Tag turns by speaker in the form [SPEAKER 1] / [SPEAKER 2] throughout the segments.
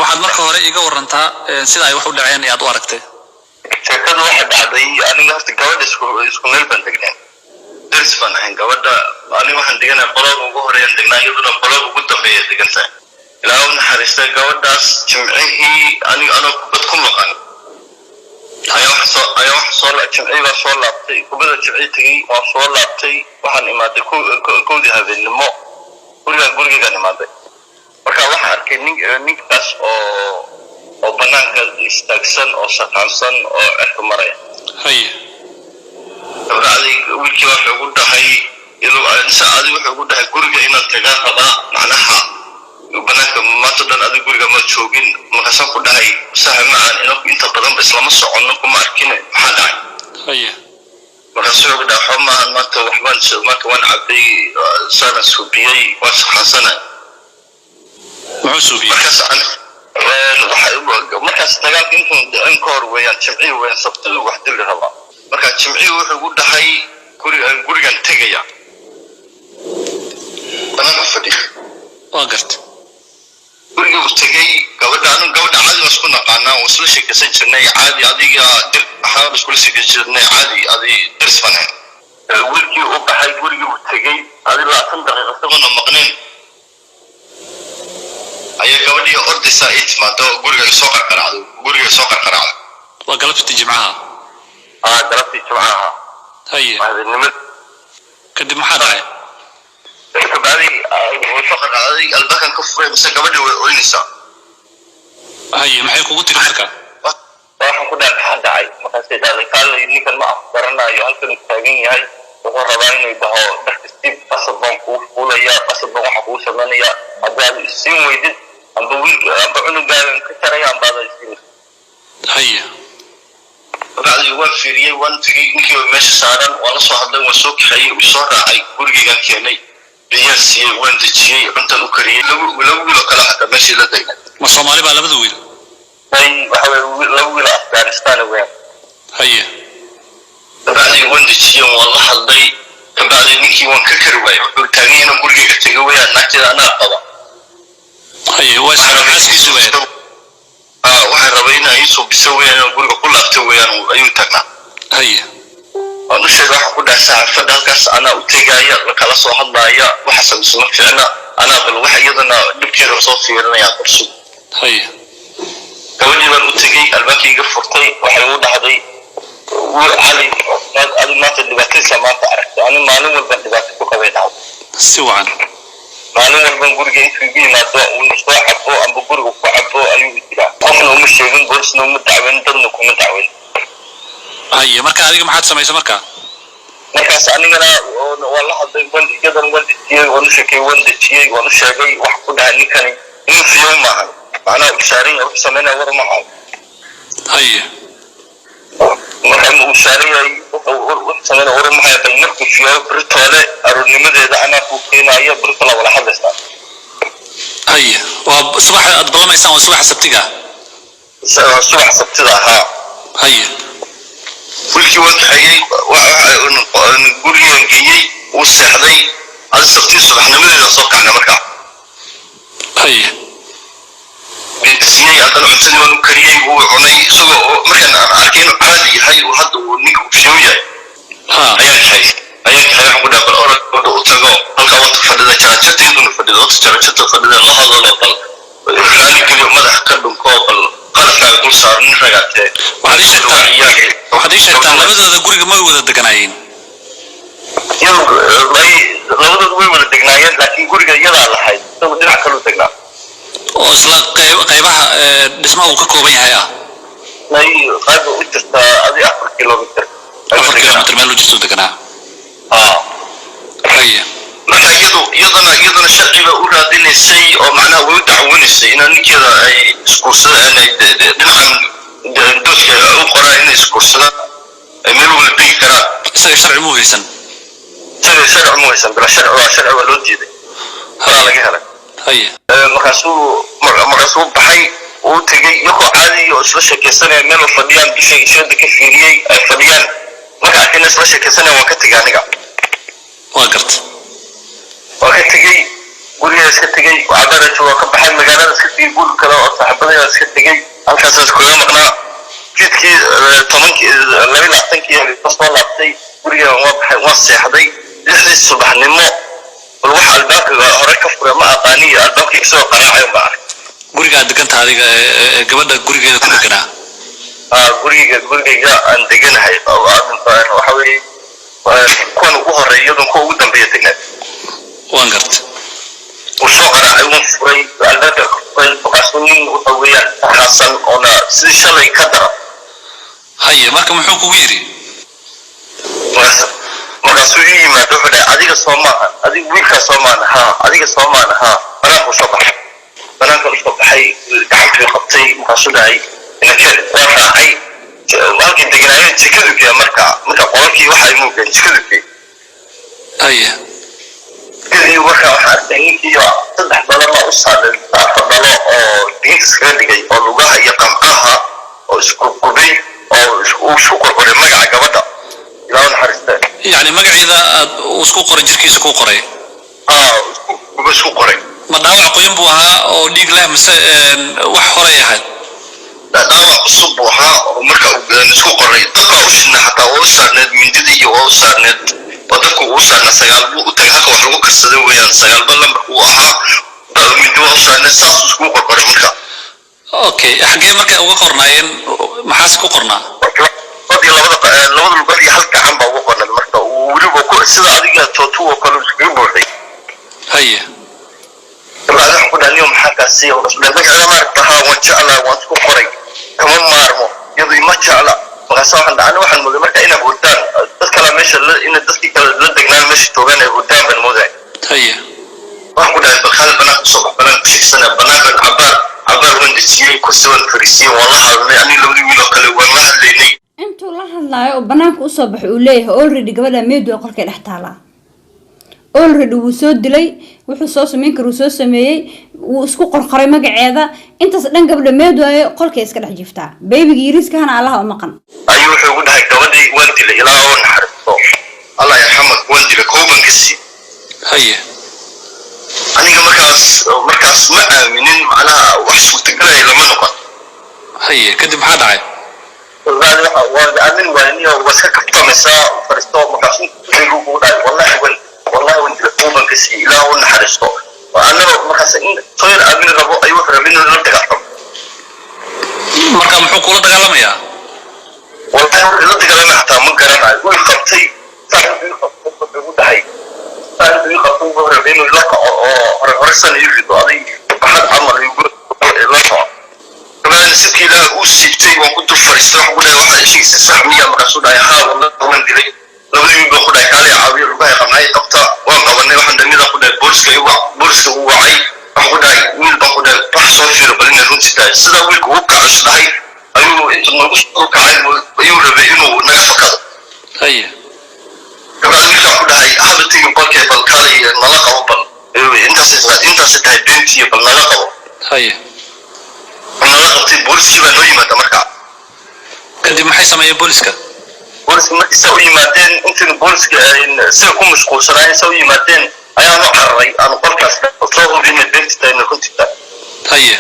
[SPEAKER 1] Waxaad marka hore iga warantaa sida ay wax u dhaceen ee aad u aragtay.
[SPEAKER 2] Sheekadu waxay dhacday, aniga horta gabadha isku meel baan degnaa, deris baan ahayn gabadha. Aniga waxaan deganaa block ugu horeeyaan degnaa, iyaduna block ugu dambeeya degan tahay. Ilaa u naxariista gabadhaas, Jimcihii aniga anoo kubad ku maqan ayaa waxa soo Jimcihii baa soo laabtay, kubada Jimcihii tegey, waan soo laabtay. Waxaan imaaday 1dii habeennimo gurigaygaan imaaday. Marka waxaan arkay ninkaas oo banaanka istaagsan oo saqaansan oo cirka maraya. Kabacdi wiilkii wuxuu ugu dhahay, adi wuxuu ugu dhahay, "Guriga inaad tagaa rabaa, macnaha banaanka maanta dhan adig guriga ma joogin." Markaasaan ku dhahay, "Saxa macaan, inaku inta badanba islama soconno, kuma arkine, maxaa dhacay?" Markaasuu wuxuu ku dhahay, "Waxba maahan, maanta waxbaan, maanta waan cabay, saanaan suubiyey, waan saqaansanay."
[SPEAKER 1] Muxuu suubiyey?
[SPEAKER 2] Markaas markaas dagaalka intuun dhicin ka hor weeyaan, Jimcihii weeyaan, Sabtidu wax dili rabaa. Marka Jimcihii wuxuu ugu dhahay, "Gurigan tegaya," banaanka fadhiya.
[SPEAKER 1] Waa garta.
[SPEAKER 2] Guriga uu tegey gabadha, anu gabadha caadi baan isku naqaanaa, waan isla sheekaysan jirnay caadi, adiga dir ahaan iskula sheekaysan jirnay caadi, adi dirs baan ahayn. Wiilkii u baxay, gurigii uu tegey, adi 20 daqiiqa isagoona maqnayn ayaa gabadhii ordaysaa ii timaado, guriga ay soo qarqaracdo, guriga ay soo qarqaracdo.
[SPEAKER 1] Waa galabtii Jimcaha?
[SPEAKER 2] Aa, galabtii Jimcaha. Habeenimada.
[SPEAKER 1] Kadib maxaa dhacay?
[SPEAKER 2] Kabacdi way soo qarqaracday, albaabkan ka furay, mise gabadhii way oynaysaa.
[SPEAKER 1] Haye, maxay kugu tiri marka?
[SPEAKER 2] Waxaan ku dhahay, "Maxaa dhacay?" Markaasay dhahday, "Kaalay, ninkan ma afgaranayo, halkan uu taagan yahay, wuxuu rabaa inuu dhaho dharka siib, qasab baan kuu fuulaya, qasab baan waxa kuu samaynaya, haddii aad isiin weydid amba wiilka amba cunugaagan ka jaraya amba aad isiin." Kabacdi waan fiiriyey, waan tegey, ninkii oo meesha saaran waan la soo hadlay, waan soo kaxeeyey, wuu soo raacay, gurigeygaan keenay, biyaan siiyey, waan dejiyey, cuntan u kariyey. Laba wiil oo kale xataa meeshii la degay.
[SPEAKER 1] Ma Soomaali baa labada wiil?
[SPEAKER 2] Ay, waxa weye laba wiil oo Afghanistan weeyaan. Kabacdi waan dejiyey, waan la hadlay. Kabacdi ninkii waan ka kari waayey, wuxuu taagan yahay inuu gurigeyga tego weeyaan, naagteeda anaa qaba.
[SPEAKER 1] Haye, waa isla xaaskiisu weeyaan.
[SPEAKER 2] Ah, waxaan rabay inaa iisoo biso weeyaan, inuu guriga ku laabto weeyaan ayuu taagnaa. Waan u sheegay, waxaan ku dhahay, "Saxaafadda halkaas anaa u tegaya, lakala soo hadlaaya, waxaas misma fiicna, anaa bal waxa iyadana dhibkeeda soo fiirinaya qorsu." Gabadhii baan u tegey, albaabkii iga furtay, waxay u dhahday, "Cali, adi maanta dhibaatadiisa maanta aragtay, ani maalin walban dhibaato ku qabay," dhahday.
[SPEAKER 1] Si wacan.
[SPEAKER 2] "Maalin walban guriga intuu igu yimaado, uu soo cabo amba guriga ku cabo ayuu dilaa. Qofna uma sheegin, boolisna uma dacweyn, dadna kuma dacweyn."
[SPEAKER 1] Haye, marka adiga maxaad samaysay marka?
[SPEAKER 2] Markaas anigana waan la hadlay, waan iyadan waan dejiyey, waan u sheekay, waan dejiyey, waan u sheegay. Wax ku dhahay, ninkani inuu fiyo maahan, macnaha uu saaran yahay, wuxuu sameynaya war ma hayo. Marka uu saaran yahay, wuxuu sameynaya war ma hayo. Bal markuu fiyo beritoole aroornimadeeda anaa kuu keenayo, beritola wala hadlaysaa.
[SPEAKER 1] Haye, waa subaxa aad ballamaysaan, waa subaxa Sabtiga?
[SPEAKER 2] Subax Sabtida ahaa. Wiilkii waan kaxeeyey, gurigaan geeyey, wuu seexday. Adi Sabtii subaxnimadeeda soo kacnay markaa. Siiyey, haddana cuntadii waan u kariyey, wuu cunay, isagoo markaan aan arkay inuu caadi yahay, uu hadda uu ninka uu fiyow yahay, ayaan kaxeeyay. Waxaan ku dhahay, "Bal orod, gabadha u tago, halkaa wata fadhida, jaranjarta iyaduna fadhida, wata jaranjarta fadhida, la hadalo, bal raali geliyo, madax ka dhunko, bal qalafkaaga dul saaro, nin ragaatee."
[SPEAKER 1] Waxaad ii sheegtaa, labadooda guriga ma wada deganaayeen?
[SPEAKER 2] Iyadu labadoodu way wada degnaayeen, laakiin guriga iyadaa lahayd, isagu dhinac kaluu degnaa.
[SPEAKER 1] Oo isla qaybaha dhismaha uu ka kooban yahay ah?
[SPEAKER 2] May, qayba u jirtaa adi 4 kilomitr.
[SPEAKER 1] 4 kilomitr meel u jirtuu deganaa?
[SPEAKER 2] Aa.
[SPEAKER 1] Haye.
[SPEAKER 2] Marka iyaduna sharci ba u raadinaysay oo macnaha way u dacwanaysay inaa ninkeeda ay isguursadaan, inay dhinacan doodka u qoraan inay isguursadaan, ay meel wada degi karaan.
[SPEAKER 1] Isaga sharci muu haysan?
[SPEAKER 2] Isaga sharci mu haysan, bila sharci waa, sharci waa loo diiday, horaa laga helay. Markaasuu baxay, uu tegey, iyagoo caadi oo isla sheekaysanaya meel fadhiyaan, dusha shooda ka fiiriyey ay fadhiyaan. Marka arkayna isla sheekaysanaya, waan ka tegey aniga.
[SPEAKER 1] Waa garta.
[SPEAKER 2] Waan ka tegey. Gurigaa iska tegey, cabaara jooga, ka baxay, magaalada iska tegey, guri kale oo saaxiibadayda iska tegey, halkaas iskaga maqnaa. Jidkii 10-kii, 22-kii habeenka soo laabtay guriga, waa baxay, waan seexday. 6-dii subaxnimo bal waxa albaabka hore ka fura ma aqaaniyo, albaabka isagoo qaraacay baa arkay.
[SPEAKER 1] Guriga aad degantaha adiga ee gabadha gurigeeda ku deganaa?
[SPEAKER 2] Gurigayga aan deganahay waxa weeye kuwan ugu horeeya, iyadoon kuwa ugu dambeeya degnaa.
[SPEAKER 1] Waan garta.
[SPEAKER 2] Wuu soo qaraacay, waan furay albaabka, ka furay. Markaasuu nin waxa weeyaan xasan oona sidii shalay ka daran.
[SPEAKER 1] Haye, marka muxuu kugu yidhi?
[SPEAKER 2] Markaasuu ii yimaado, wuxuu dhahay, "Adiga soo maaha? Adiga wiilkaa soo maaha? Haa, adiga soo maaha? Haa." Banaanku soo baxay, banaanka usoo baxay, gacantuu qabtay. Markaasuu dhahay, "Inake." Waa raacay halkii deganaayeen, jikadu geeya. Marka qolalkii waxa ay muugeen, jikadu geey.
[SPEAKER 1] Haye.
[SPEAKER 2] Jikadii marka waxaa arkay ninkii saddex dhalo ma u saaray, afar dhalo oo diinta iskaga dhigay, oo lugaha iyo qamcaha oo isku gubay, oo uu isku qorqoray magaca gabadha, Ilaa naxariiste.
[SPEAKER 1] Yacni magaceeda aad uu isku qoray, jirkiisa ku qoray?
[SPEAKER 2] Aa, isku gubay, isku qoray.
[SPEAKER 1] Ma dhaawac qoyan buu ahaa oo dhiig leh, mise wax horay ahayd?
[SPEAKER 2] Dhaawac cusub buu ahaa oo marka uu isku qoray. Dabkaa u shidna xataa waa u saarneed, mindida iyo waa u saarneed, oo dabka uu saarnaa. 9 buu u tagay, halka wax lagu karsaday weeyaan, 9-ba lambarka uu ahaa, mindi waa u saarneed, saasuu iskugu qorqoray marka.
[SPEAKER 1] Okay, xaggee markay uga qornaayeen? Maxaase ku qornaa?
[SPEAKER 2] Labadii labada lugood iyo hal gacan baa uga qornay. Marka uu weliba ku sida adiga tattoo oo kale iskaga buuxay.
[SPEAKER 1] Haye.
[SPEAKER 2] Dabacdi waxaan ku dhahay, "Niyo, maxaa kaasi?" "Magaceeda maaragta? Haa, waan jeclaa, waan isku qoray, kama maarmo, iyadu ima jecla." Markaasa waxaan dhahay, ani waxaan mooday marka inay hurdaan dad kale meesha inay dadkii kale la degnaan meesha joogaan ay hurdaan baan mooday.
[SPEAKER 1] Haye.
[SPEAKER 2] Waxaan ku dhahay, "Bal kaale, banaanka usoo bax, banaanka ku sheegsana." Banaankan cabaar cabaar waan dejiyey, kursi waan fariisiyey, waan la hadlay aniga labadii wiil oo kale, waan la hadlaynay.
[SPEAKER 3] Intuu la hadlaayo oo banaanka usoo baxay uu leeyahay, already gabadha meedu qolkay dhex taalaa. Already wuu soo dilay, wuxuu soo sameyn kara wuu soo sameeyey, wuu isku qorqoray magaceeda, intaas dhan gabadha meedwaayo, qolkay iska dhex jiftaa, baby-ga yariiskahana Allaha u maqan.
[SPEAKER 2] Ayuu wuxuu ugu dhahay, "Gabadhii waan dilay, Ilaa oo naxariisto, Allah yarxamak, waan dilay, kooban ka sii."
[SPEAKER 1] Haye.
[SPEAKER 2] Aniga markaas ma aaminin, macnaha wax suurtagalaya lama noqon.
[SPEAKER 1] Haye, kadib maxaa dhacay?
[SPEAKER 2] Wallaahi waxa waan aamin waayniyo, waa iska kaftamaysaa, fariisto. Markaas intuu ugu dhahay, Wallahi waan dilay, kooban ka sii, Ilaa oo naxariisto," annaga markaas in soo yar aamin rabo ayuu wuxuu rabay inuu la dagaalamo.
[SPEAKER 1] Marka muxuu kula dagaalamayaa?
[SPEAKER 2] Wallahi wuxuu la dagaalamay xataa ma garanayo. Wuu qabtay, saa intuu ii qabtay wuxuu igu dhahay, saa intuu ii qabtay wuxuu rabay inuu la kaco oo hore hore san ii rido, aday baxad camal igu la kaco. Dabacdina sibkii Ilaah uu siibtay, waan ku dul fariistay. Waxaan ku dhahay, "Waxaad sheegaysa sax miya?" Markaasuu dhahay, "Haa, wallahi waan dilay." Labadii wiil baan ku dhahay, "Kaale caawiyo, lugahay qabnay, qabta." Waan qabanay. Waxaan dhahay, midaan ku dhahay, "Booliska i wac." Booliska uu wacay. Waxaan ku dhahay, wiil baan ku dhahay, "Wax soo fiiro bal inay runtii tahay." Sidaa wiilka ugu kaco is dhahay ayuu intuu nagu soo kacay ayuu rabay inuu naga fakado.
[SPEAKER 1] Haye.
[SPEAKER 2] Gabadha wiilkaan ku dhahay, "Haba tegin qolkee, bal kaalay nala qabo, bal intaasay tahay beentiyo, bal nala qabo."
[SPEAKER 1] Haye.
[SPEAKER 2] Nala qabtay, booliskii baa noo yimaada markaa.
[SPEAKER 1] Kadib maxay sameeyeen booliska?
[SPEAKER 2] Booliska markii saa u yimaadeen, intaynu booliska sida ku mashquulsanaayeen saa u yimaadeen, ayaanu cararay aanu qolkaas soo hubi inay beenti tahay, inay runtii tahay.
[SPEAKER 1] Haye.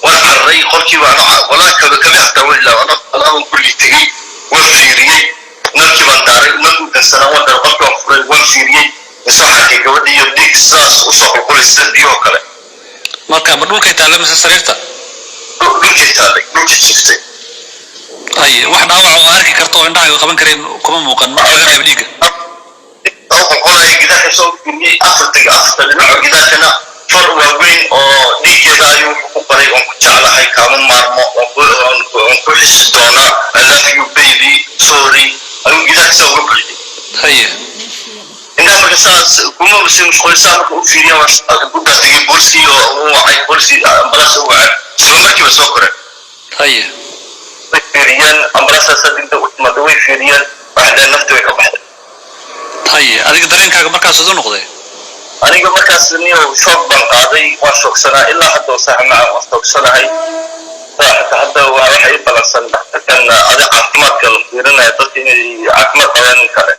[SPEAKER 2] Waan cararay qolkiiba ano, walaa kabe kabe xataa waan ilaa ano alaaban. Gurigii tegey, waan fiiriyey, nalkii baan daaray, nalkii dansanaa waan daaray, qolkii waan furay, waan fiiriyey, mise waxaan arkay gabadhii iyo dhiig sidaas usoo qulqulaysa sida biyahoo kale.
[SPEAKER 1] Marka ma dhulkay taalla mise sariirta?
[SPEAKER 2] Dhulkay taallay, dhulkay jiftay.
[SPEAKER 1] Haye, wax dhaawac oo arki karto oo indhahaaga qaban kareen kuma muuqan marka laga reebo dhiigga?
[SPEAKER 2] Oo qulqulaya, gidaarka soo fiiriyey, afarta afarta dhinaco gidaarkana far waaweyn oo dhiiggeeda ayuu wuxuu ku qoray, "Waan ku jeclahay, kaama maarmo, waan ku xisi doonaa, I love you baby, sorry," ayuu gidaarka saa uga buxiyey.
[SPEAKER 1] Haye.
[SPEAKER 2] Indhaha marka saas kuma si mashquulsaa marka u fiiriya, guddaa tegey, booliskii oo u wacay, booliskii ambalaas u wacay, isla markiiba soo koreen.
[SPEAKER 1] Haye.
[SPEAKER 2] Way fiiriyeen, ambalaasaasa degdeg u timaada, way fiiriyeen, waxay dhaheen nafti way ka baxday.
[SPEAKER 1] Haye, adiga dareenkaaga markaas siduu noqday?
[SPEAKER 2] Aniga markaas niyo shock baan qaaday, waan shoogsanaa ilaa hadda oo saaxa maca waan shoogsanahay. Xataa hadda waa waxa ii balansan dhakhtarkan adi caafimaadka la fiirinaya dadka inay caafimaad qabaan in kale.